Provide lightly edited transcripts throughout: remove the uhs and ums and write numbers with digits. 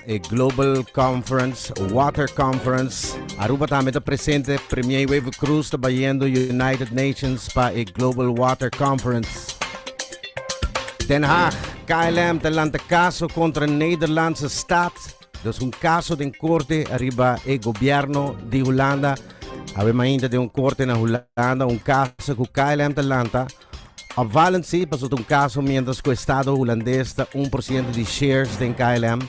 e Global Conference, Water Conference. Aruba tambe ta presente. Premier Wever Croes ta bayendo United Nations pa e Global Water Conference. Den Haag, KLM ta lanta caso contra Nederlandse Staat. Dus un caso den corte ariba e gobierno di Hulanda. Awe mainta den un corte na Hulanda un caso cu KLM ta lanta. Opvallend si, pasobra ta un caso mientras cu Estado Hulandes ta 1% di shares den KLM.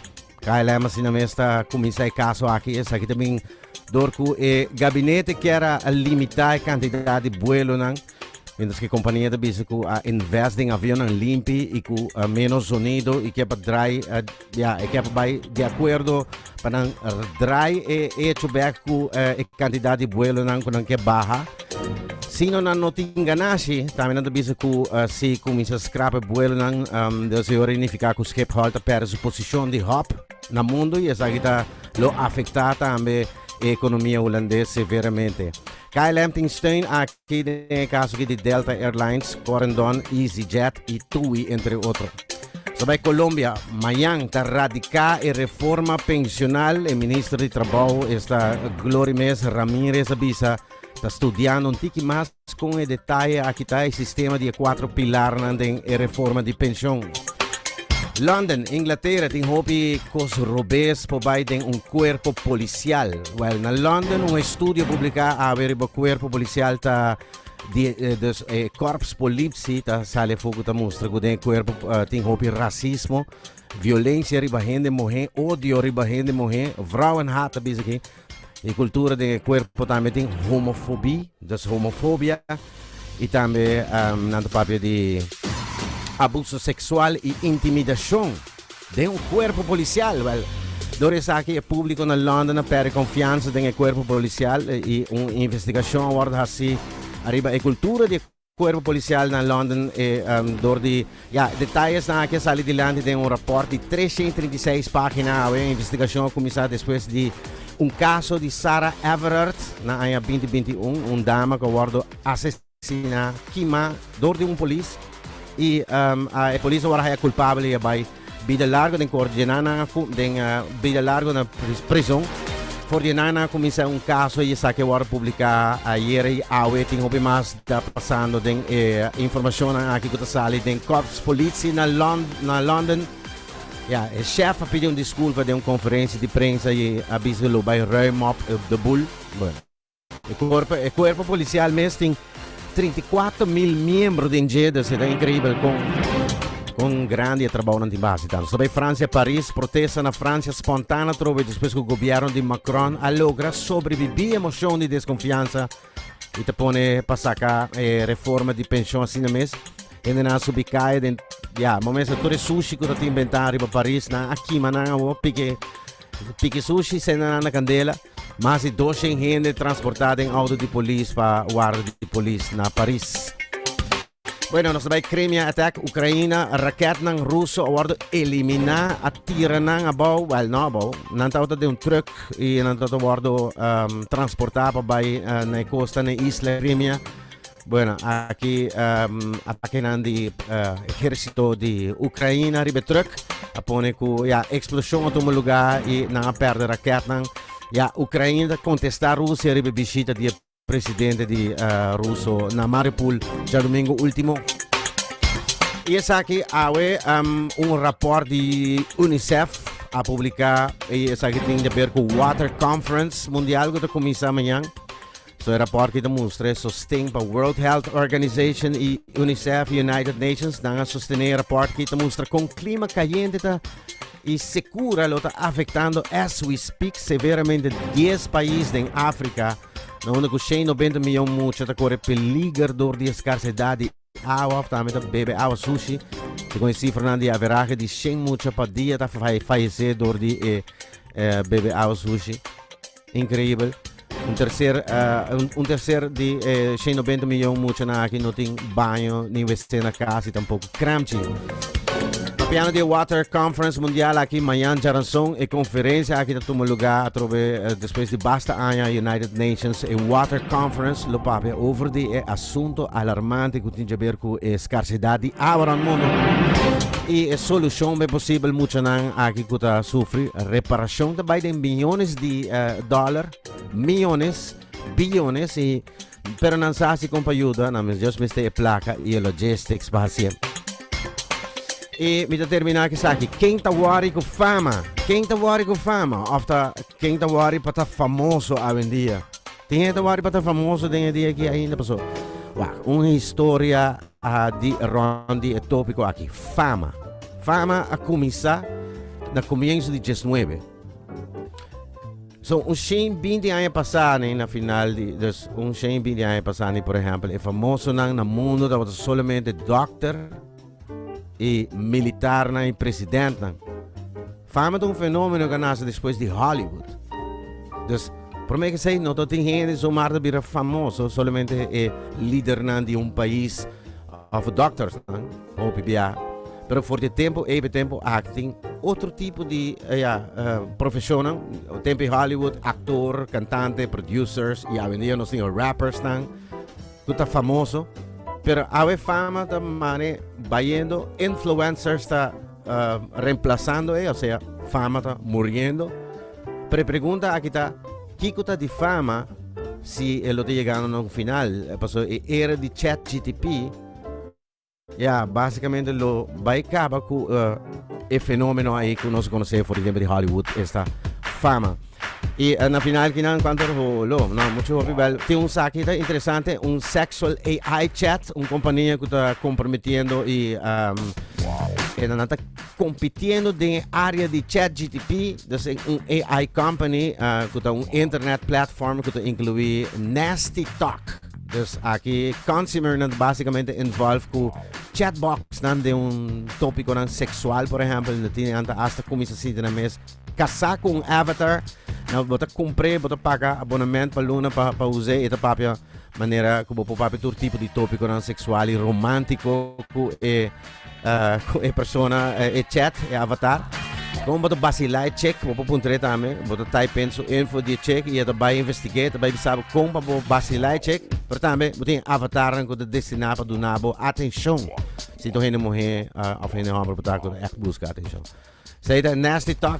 KLM asina mes ta cuminsa e caso aki. Esaki ta bin door cu e gabinete kier a limita e cantidad di buelonan. Mientras cu e compania ta bisa cu a invest den avionnan limpi y cu menos zonido y kier pa draai, ya, e kier pa bay di acuerdo pa nan draai e hecho bek cu e cantidad di buelonan cu nan kier baha. Sino nan no tin ganashi, tambe nan ta bisa cu si cuminsa scrap e buelonan, dus e ora significa cu Schiphol ta perde su posicion di hub na mundo y esaki ta lo afecta tambe e economia hulandes severamente. KLM tin steun aki den e caso aki di Delta Airlines, Corendon, EasyJet y TUI entre otro. So bay Colombia, mañan ta radica e reforma pensional. E minister di Trabou esta Glorimes Ramirez a bisa ta studiando un tiki mas con e detaye aki ta e sistema di e cuatro pilarnan den e reforma di pension. London, Inglaterra tin hopi cos robes por bay den un cuerpo policial. Wel, na London un estudio publica awe riba cuerpo policial ta di eh, dus eh, korps politie ta sale foco ta mustra cu den cuerpo eh, tin hopi racismo, violencia riba hende muhe, odio riba hende muhe, vrouwenhaat ta bisa aki. E cultura den e cuerpo tambe tin homofobie, dus homofobia, y tambe um, nan ta papia di abuso sexual y intimidacion den un cuerpo policial. Wel, door esaki e publico na London a perde confianza den e cuerpo policial y un investigacion a wordo haci ariba e cultura di e Cuerpo Policial na London e dor di ya detayesnan aki a sali dilanti den un raport di 336 pagina. Awe e investigacion a cuminsa despues di un caso di Sarah Everard na aña 2021, un dama cu a wordo asesina, kima dor di un polis y e polis a wordo haya culpabel y a bay Bida largo den kort dje nan a den bida largo na prison. For dje nan a kuminsá un kaso i esaki a wòrdu publiká ayera i awe tin hopi mas ta pasando den e informashonnan aki ku ta sali den Korps Politie na na London. Ya, e shèf a pidi un diskulpa den un konferensia di prensa i a bisa lo bai ruim op de boel. Bueno. E cuerpo, e cuerpo policial mes tin 34 mil miembro den dje, dus e ta increibel con, con grandi e trabounan tin base tanto. Sta bay Francia, Paris, protesta na Francia spontana atrobe despues cu gobierno di Macron a logra sobrevivi e mocion di desconfianza y ta pone pa saca e reforma di pension asina mes. Hendenan a subi calle den, ya, momento tur e sushi cu ta tin benta riba Paris, nan a kima nan awo, pike, pike sushi, senda nan na candela. Mas di 200 hende transportá den auto di polis pa warda di polis na Paris. Bueno, nos bai Crimea attack Ucraina, raketnan ruso a wordo eliminá, a tira nan abou, well no abou, nan tabata den un truck y nan tabata wordo um, transportá pa bai uh, na e costa na isla Crimea. Bueno, aki um, atakenan di uh, ejército di Ucraina riba e truck a pone ku ja, explosion a tuma lugar y nan a perde raketnan. Ja, Ucraina ta contesta Rusia riba e bishita di e presidente di uh, ruso na Mariupol djadomingo ultimo. Y esaki awe um, un rapport di UNICEF a publica y esaki tin de ver cu Water Conference Mundial cu ta cuminsa mañan. So e raport ki ta mustra e sosten pa World Health Organization y UNICEF y United Nations. Nan a sostene e raport ki ta mustra con clima cayente ta y secura lo ta afectando as we speak severamente 10 pais den Africa, na unda cu 190 miyon mucha ta core peliger door di escarsedad di awa of tambe ta bebe awa sushi. Segun e cifranan di averahe di 100 mucha pa dia ta fayece door di e bebe awa sushi. Increibel. Un tercer, uh, un, un tercer di eh, 190 miljoen muchanan aki no tin baño ni wc na cas y tampoco kramchi. Papiando di Water Conference Mundial aki mañan djaranson e conferencia aki ta tuma lugar atrobe eh, despues di basta aña United Nations e Water Conference lo papia over di e asunto alarmante cu tin jaber cu e scarcedad di awa rond mundo. Y e solucion pa posibel muchanan aki cu ta sufri. Reparacion ta bay den miyones di dollar, miyones, billones y pero nan sa si con pa yuda, nan mes just mester e placa y e logistics pa hacié. Y mi ta termina cu esaki. Ken ta worry cu fama? Ken ta worry cu fama? Of ta ken ta worry pa ta famoso awendia? Tin hende ta worry pa ta famoso den e dia aki ainda paso? Wak, un historia a di rond di e topico aki, fama. Fama a cuminsa na comienzo di 19. So, un 120 aña pasa ni na final di, dus un 120 aña pasa ni, por ehempel, e famosonan na mundo tabata solamente dokter y militarnan y presidentnan. Fama ta un fenomeno cu a nace despues di Hollywood. Dus, prome cu esey no ta tin hende zomaar ta bira famoso, solamente e lidernan di un pais of doktersnan, hopi bia. Pero for di e tempo ey pa e tempo aki tin otro tipo di ja, profesionnan. Tempo di Hollywood, actor, cantante, producers y awendia nos tin rappersnan cu ta famoso. Pero awe fama ta mane bayendo, influencers ta reemplazando e, osea, fama ta muriendo. Pero e pregunta aki ta, kiko ta di fama si e lo ta yegando na un final? Pasobra e era di chat GTP, ya, basicamente lo bai caba cu e fenomeno ahí cu nos conoce for di tempo di Hollywood, esta fama. Y na final kinan cuanto lo, no, mucho hopi bel. Tin un saki ta interesante, un sexual AI chat, un compania cu ta comprometiendo y e nan ta compitiendo den e area di chat GTP, dus un AI company cu ta un internet platform cu ta inclui nasty talk. Dus aki consumer nan basicamente involved cu chatbox nan den un topico nan sexual, por ehempel, nan tin anta hasta cuminsa sinti nan mes Casá cu un avatar, nou bo ta cumpr'é, bo ta paga abonament pa luna pa us'é, e ta papia manera cu bo por papia tur tipo di topiconan sexual y romantico cu e persona, e chat, e avatar. Como bo ta bacilá e chick, bo por puntr'é tambe, bo ta type in su info di e chick y e ta bay investigu'é, e ta bay bisa bo con pa bo bacilá e chick, pero tambe bo tin e avatarnan cu ta destiná pa duna bo atencion, si ta un hende muhé of hende homber bo ta cu ta echt busca atencion. Esei ta Nasty Talk.